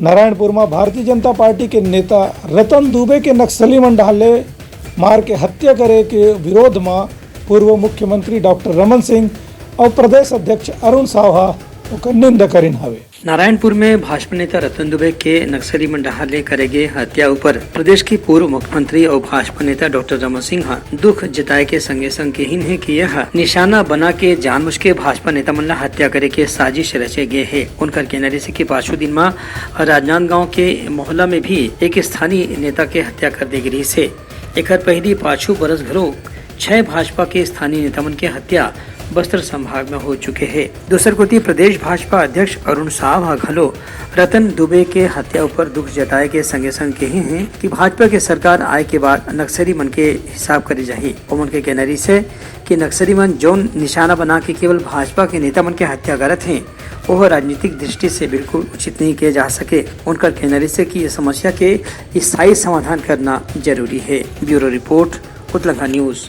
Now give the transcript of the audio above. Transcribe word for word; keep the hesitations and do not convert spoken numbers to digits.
नारायणपुर म भारतीय जनता पार्टी के नेता रतन दुबे के नक्सली मन डहार ले मार के हत्या करे के विरोध म पूर्व मुख्यमंत्री डॉक्टर रमन सिंह अउ प्रदेश अध्यक्ष अरुण साव ह ओकर निंदा करिन हवे। नारायणपुर में भाजपा नेता रतन दुबे के नक्सली मन डहार ले करे गे हत्या ऊपर प्रदेश के पूर्व मुख्यमंत्री अउ भाजपा नेता डॉक्टर रमन सिंह ह दुख जताए के संगे संग कहिन हे कि यह निशाना बना के जानबूझ के भाजपा नेता मन ला हत्या करे के साजिश रचे गे हे। उनकर कहना रहिसे कि पाछू दिन म राजनांदगांव के मोहला में भी एक स्थानीय नेता के हत्या कर दे गे रहिस हे। एकर पहिली पाछू बरस घलो छह भाजपा के स्थानीय नेता मन के हत्या बस्तर संभाग में हो चुके हे। दूसर कोति प्रदेश भाजपा अध्यक्ष अरुण साव ह घलो रतन दुबे के हत्या ऊपर दुख जताए के संगे संग कहे हे कि भाजपा के सरकार आए के बाद नक्सली मन के हिसाब करे जाही। ओमन के कहना रहिसे कि नक्सली मन जौन निशाना बना के केवल भाजपा के नेता मन के हत्या करत हे, ओह राजनीतिक दृष्टि से बिल्कुल उचित नहीं किया जा सके। उनकर कहना रहिसे कि ये समस्या के स्थायी समाधान करना जरूरी है। ब्यूरो रिपोर्ट, उतलंघा न्यूज।